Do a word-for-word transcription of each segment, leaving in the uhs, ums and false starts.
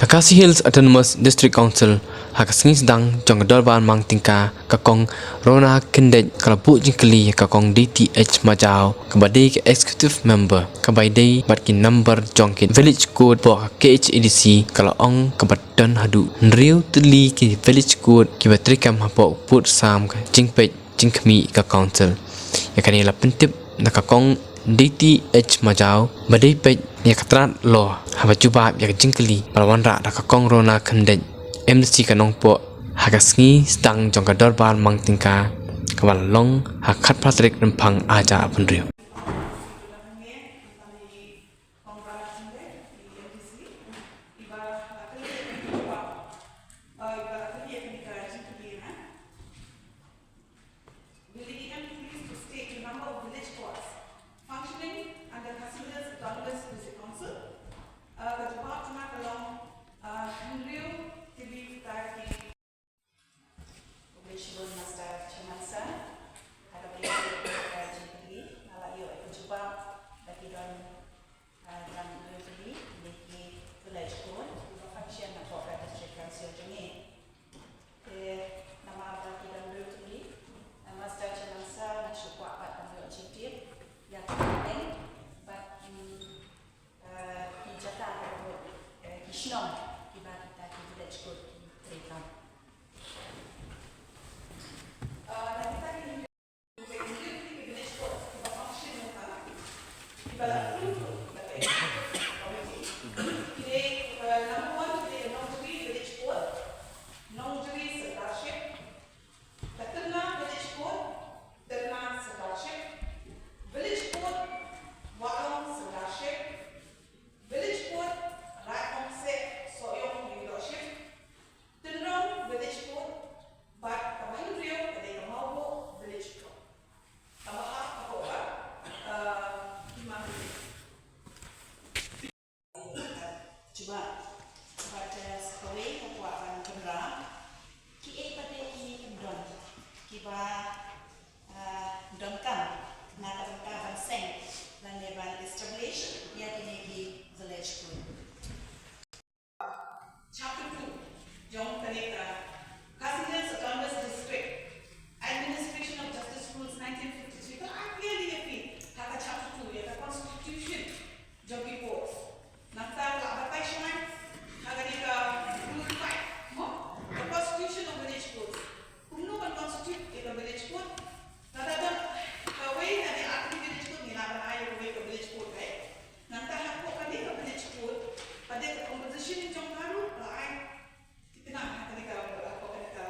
Khasi Hills Autonomous District Council, ha ka sngi sdang jong ka dorbar mang tyngka, ka Kong Rona Khyndiat ka la buh jingkylli ïa ka Kong D T H Majaw, kaba dei ka executive member, kaba ïadei bad ki number jong ki village court hapoh ka K H A D C, ka la ong kaba don haduh hynriew tylli ki village court kiba treikam hapoh pud sam ka jingpeit jingkhmih ka council. Ïa kane la pyntip na ka Kong D T H Majaw ba dei peit ïa ka tnat law, haba jubab ïa ka jingkylli ba la wanrah da ka Kong Rona Khyndiat, M D C ka Nongpoh, ha ka sngi sdang jong ka dorbar mang tyngka, kaba la long ha ka khatphra tarik Rymphang arhajar arphew hynriew. Will the E M please to state the number of village courts functioning under Khasi Hills Autonomous District Council? Uh, ka jubab jong nga ka long, uh, hynriew tylli. Khublei shibun Master Chairman Sir. Ha kaba ïadei bad ka jingkylli, nga la ïoh ïa ka jubab ba ki don, uh, tang hynriew tylli, ki dei ki village court kiba function hapoh ka District Council jong ngi. Te namar ba ki don hynriew tylli, eh, Master Chairman Sir, nga shu kwah pat ban ïoh jingtip ïa ki hapdeng bad ki, eh, ki jaka, eh, ki shnong kiba kita ki village court ki treikam. Eh, na kita ki Tynrong Village Court, bad kaba hynriew ka dei ka Mawbuh Village Court. Kaba ar ka hok ba, eh, ki mang. Jubab, bad, eh, sa kawei ka kwah ban kynmaw, kiei pat de ki kyndon kiba, eh, donkam na ka bynta ban seng lane ban establish ïa kine ki village court. Chapter two jong kane ka Khasi Hills Autonomous District Administration of Justice Rules nineteen fifty-three, ka la ai clearly ïa phi ha ka chapter two ïa ka constitution jong ki courts. Nangta ka la batai shai ha kane ka rule five, mo? The constitution of village courts. Kumno ban constitute ïa ka village court? Lada don kawei lane ar tylli ki village court, ngi lah ban ai ïa kawei ka village court, eh? Nangta hapoh kane ka village court, pat de ka composition jong ka ruh ka la ai thikna ha kane ka, hapoh kane ka,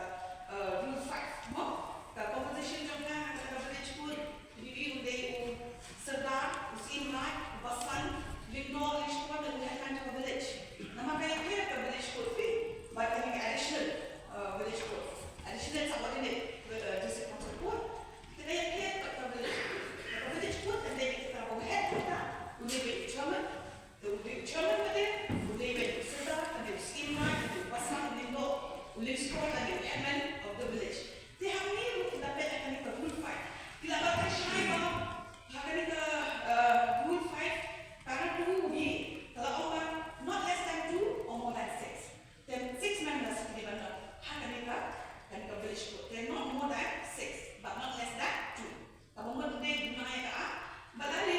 eh, rule five, mo? Ka composition jong ka, ha kane ka village court, ngi ïohi u dei u Sordar, u Syiem Raij, u Basan, u Lyngdoh, u Lyngskor, bad u headman jong ka village. Namar ka ïapher ka village court phi bad kane ka additional, eh, village court, additional subordinate, eh, district council court. Te ka ïapher ka village court, ka village court kan dei kata ba u head kata u dei u chairman, te u dei u chairman, bad u dei u Sordar, bad u Syiem Raij, bad u Basan, u Lyngdoh, u Lyngskor, bad u headman of the village. Te hangne ruh ngi la peit ha kane ka rule five, ki la batai shai ba ha kane ka, eh, rule five, para two B ka la ong ba not less than two or more than six. Te six members ki dei ban don ha kane ka, kane ka village court. Te not more than six, but not less than two. Kaba mut u dei duna ïa ka ar, bad lane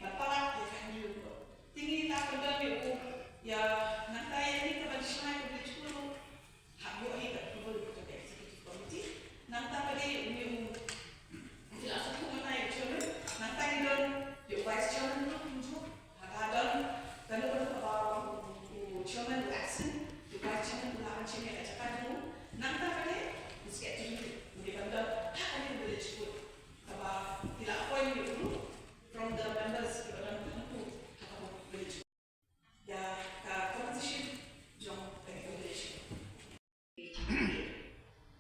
ban palat ïa ka hynñiew ngut. Te ngi la kyndon ïa u, ïa nangta ïa kane ka ban shna ïa ka village court ruh, hap ïoh hi ka approval jong ka executive committee. Nangta pat de ïa u, ïa u, ngi la sngewthuh mynta ïa u chairman, nangta ngi don ïa u vice chairman ruh kumjuh. Haba don kano kano kaba u, u chairman u absent, u vice chairman u lah ban shim ïa ka jaka jong u. Nangta pat de u secretary u dei ban don ha kane ka village court kaba ki la appoint ïa u ruh from the members kiba don hangtu ha ka village court. Ïa ka composition jong kane ka village court.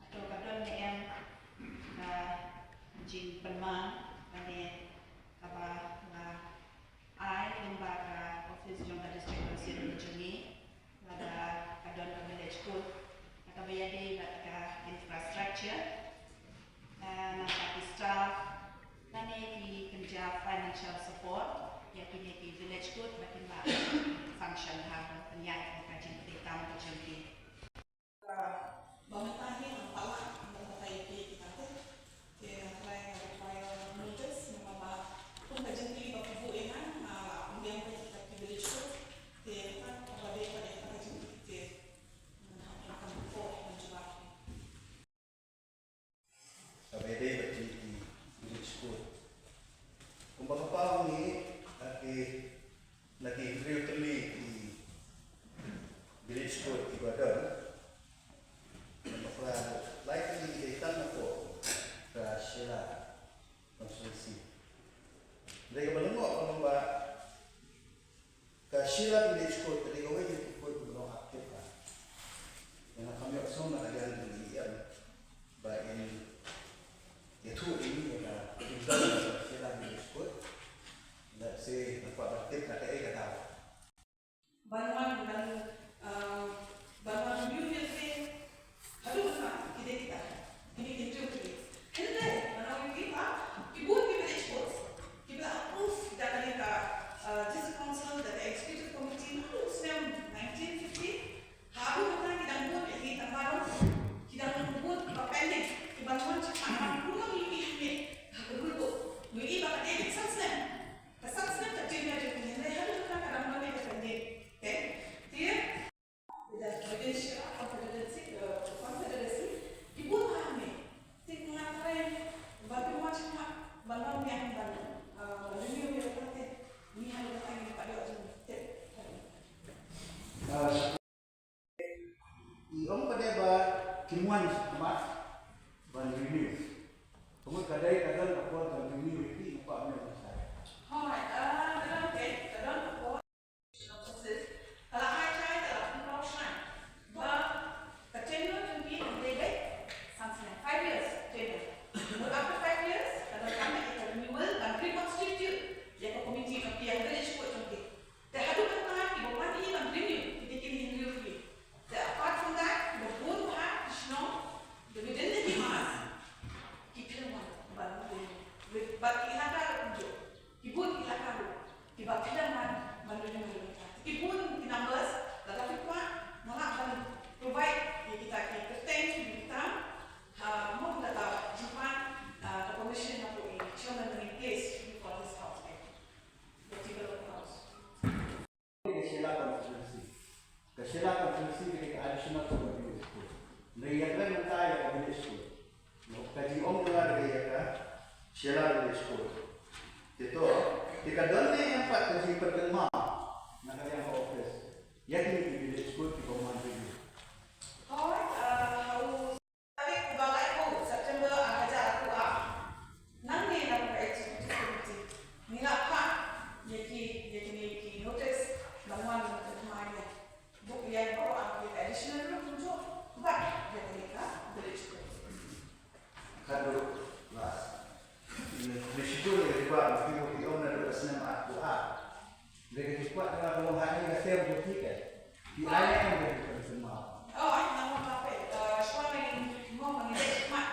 Hato ka don ne em ka jingpynman lane kaba la ai lyngba ka office jong ka District Council ka jong ngi, lada ka don ka village court, kaba ïadei bad ka infrastructure, eh, na ka ki staff, lane ki kynja financial support ïa kine ki village court ba kin lah function ha ban pynïaid ïa ka jingtrei Ba mynta hi ngam pat lah ban batai ïa phi kita te. Te nga trai nga require notice namar ba kum ka jingkylli ba phi buh ïa nga, nga la pyndiang beit ïa kita ki village court. Te kata kaba dei pat ïa kata ka jingkylli te ngan hap ban kam ko ban jubab. Kaba dei bad ki village court. Kumba ka paw ngi, na ki, na ki hynriew tylli ki village court kiba don. Namar ba lai tylli ki dei tang na pdeng ka Shella constituency. Dei kaba lyngngoh kaba ba Ka Shella Village Court ka dei kawei na ki court kiba long active ka. Ïa nga kam ïoh sngewthuh na ka liang jong i em ba in ïathuh ïa ngi ïa ka kingdom ka Shella Village Court. Let's say nga kwah ban tip na kaei ka daw. Ban wan ban, ah, ban wan review ïa ka Haduh mynta ki dei kita, kine ki hynriew tylli. Hynrei, ngan ong ïa phi ba, ki bun ki village courts kiba la approve da kane ka, uh, District Council, da ka Executive Committee, naduh u snem nineteen fifty. Haduh mynta ki dang bun, ki dang baroh, ki dang bun ba pending, ki ban wan shakhmat ban pynlong ïa ki hangne ha ka rule book. Ïohi ba ka dei ka san snem. Ka san snem ka tenure jong ki, hynrei haduh mynta ka dang don ïa ka pending. Okay? Clear? Confederacy, uh, Confederacy, ki bun ha hangne. Te nga try ban pynwan shakhmat ban wan biang ban, uh, renew ïa kata te. Ngi ha kata ngi pat ïoh jingtip. Uh, i ong pat de ba kim wan shakhmat ban renew. Ka mut ka dei ka don ka por ban renew ïa ki, nga kwah ban ong. Hooid, uh, ka don, okay, ka don ka por. Ka la ai jai, ka la pynpaw shai ba ka tenure jong ki kan dei beit san snem, five years tenure. Mut after five years ka donkam ïa ka renewal ban reconstitute ïa ka committee jong ki, ïa ka village court jong ki. Te haduh mynta kiba wan hi ban renew ki dei kine hynriew tylli. Te apart from that, kiba bun bha ki shnong, the within the Himars, ki khlem wan ban renew. Bad ki elaka ruh kumjuh. Ki bun ki elaka ruh kiba khlem wan ban renew ruh mynta. Ki bun ki numbers, lada phi kwah nga lah ban provide ïa kita ki kyrteng, ïa kita, ah, mo, lada jingpang, ah, ka permission na ka chairman in place before this house, eh. The development house. Ka Shella constituency. Ka Shella constituency ka dei ka additional to ka village court. Hynrei ïa kane mynta ïa ka village court. Ka jingong jong nga ka dei ïa ka Shella village court. Te to, te ka don ne em pat ka jingpynkynmaw na ka liang ka office ïa kine ki village court kiba wan review. Hooid, uh, ha u tarik uba laiphew September ar hajar arphew ar. Nangne na ka executive committee ngi la phah ïa ki, ïa kine ki notice ban wan ban pynthikna ïa. Bad ïa baroh ar ki additional ruh kumjuh bad ïa kane ka village court. Khadduh last. Ïa, ïa shuh ïa ki ba ki, ki ong naduh ka snem arphew ar. Ïa ka dei kwah ka long ha ïa ka term jong ki ka. Ki ai ïa ka dei ka snem. Oh, ai, nang ong ba phi, eh, shuwa ngi ong ba ngi dei khmat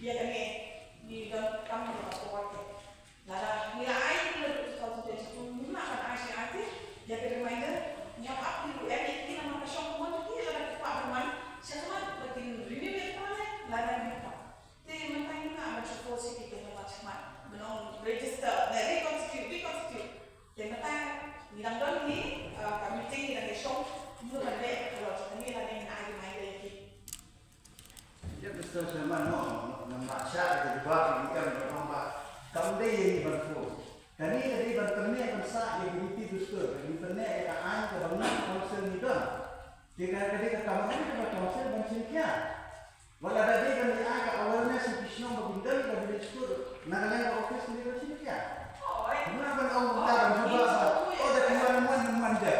ïa kane, ngi donkam ïa ka forward. Lada ngi la ai naduh two thousand twenty-two, ngim lah ban ai shi ai te, ïa ka reminder, ngi hap ap ki ruh ïa ki, namar ka shong kumno ki, lada ki kwah ban wan shakhmat ba kin renew ïa ka, lada ngi hap. Te mynta ngim lah ban shu force ïa ki ban wan shakhmat, ban ong register, ne reconstitute, reconstitute. Te mynta ngi dang don hi, uh, ka meeting ngi dang ïa shong, kumno ban leh, ka long, te ngi la dei ngin ai reminder ïa ki. Ïa, Mister Chairman, no, ngam lah shah ïa ka jubab ïa ka, ïa ka, ïa ka, kam dei ïa ngi ban force. Kane ka dei ban pyneh ban sah ïa ka riti dustur, ka dei pyneh ïa ka aiñ kaba ngi council ngi don. Te ka, ka dei ka kam kaba council ban shim khia. Wat la da dei ban ïa ai ka awareness ïa ki shnong ba kin don ïa ka village court na ka liang ka office ngi ban shim khia. Muna ban ong kumta ban jubab ba, oh, da ki wan, wan, wan, wan, da.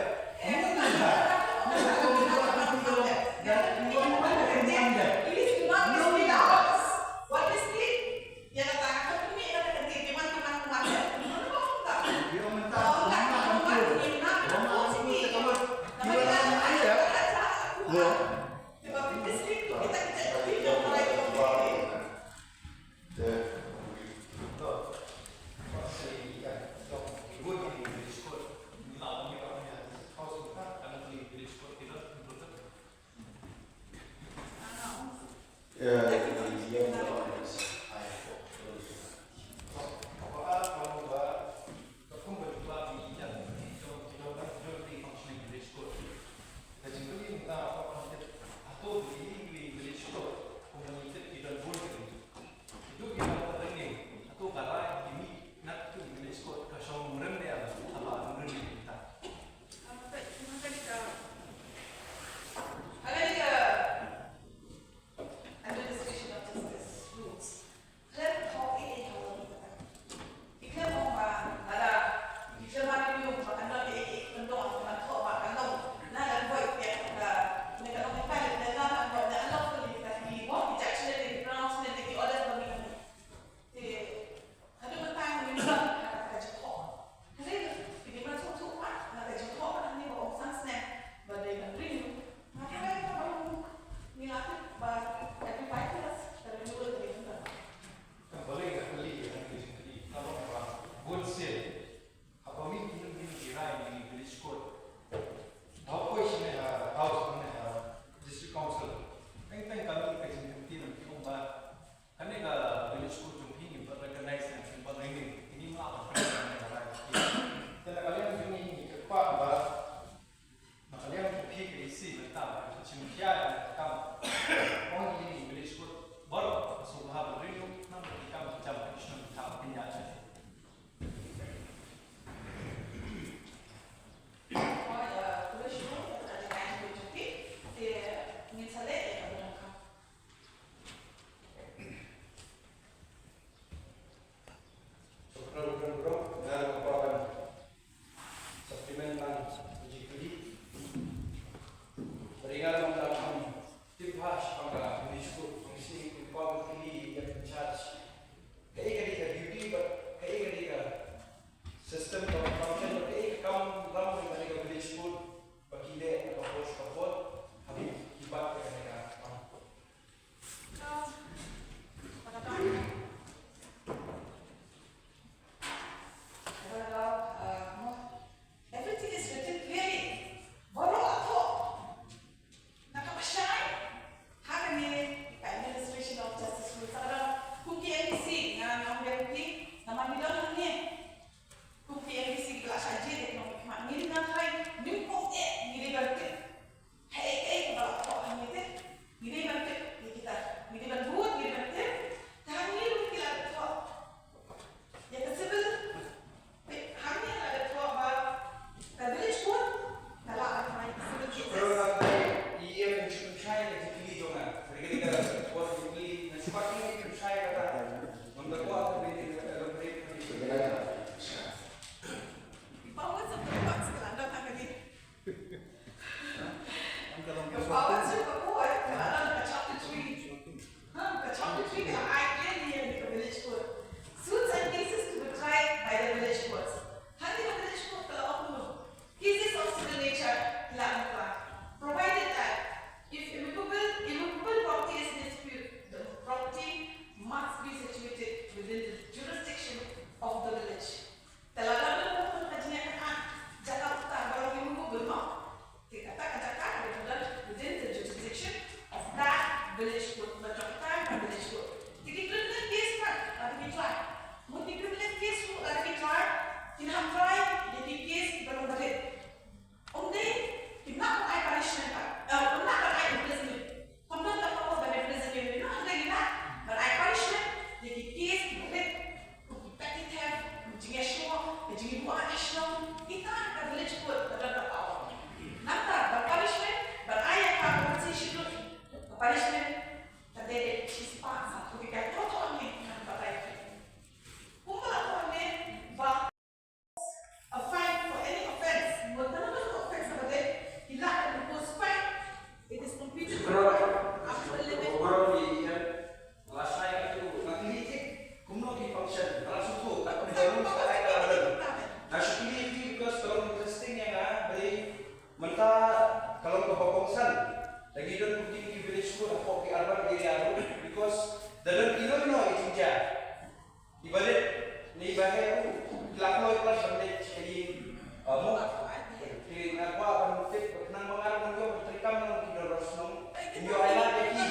Ki nga kwah ban tip, khnang ba ngan ïoh ban treikam ngan ki dorbar shnong. Ïoh ailad ïa ki.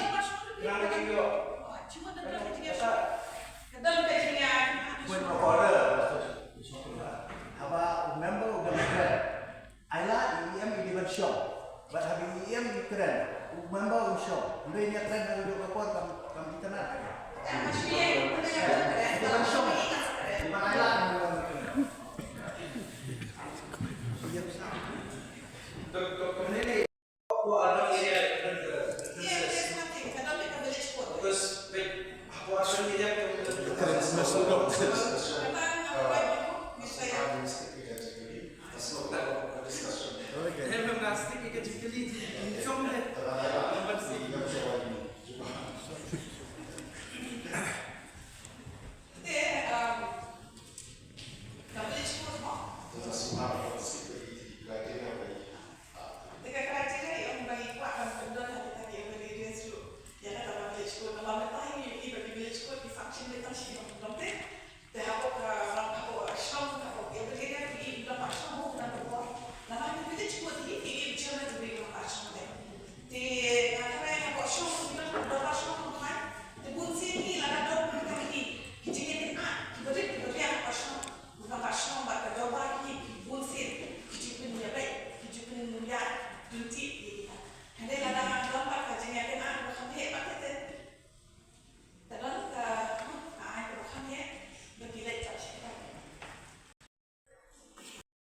Khnang ba kin ïoh. Point of order. Haba u member u dang kren, ailad i E M i dei ban shong. Bad haba i E M i kren, u member un shong. Hynrei ïa kren da u dei ka por kam kam itynnad. I dei ban shong. I ban ailad.